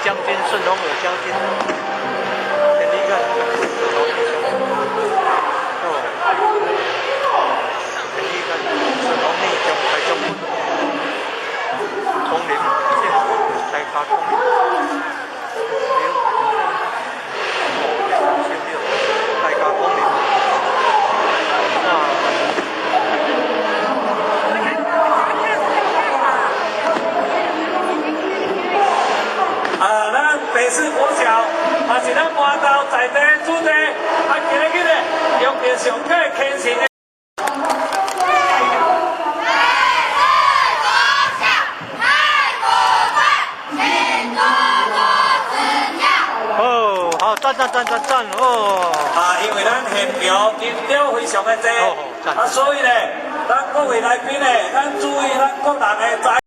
將軍，順風耳將軍，田立幹，順風耳將軍，哦，田立幹，順風耳將大將軍，統領，大家統領，對，哦，大家統領，啊。啊，咱北市國小，嘛是咱麻豆在地主地，啊，今日咧用著上蓋虔誠的。北市國小太古坊，請多多指教。哦，好，讚讚讚讚讚哦！啊，因為咱現場人潮非常的濟，啊，所以咧，咱各位來賓咧，咱注意咱各人的財。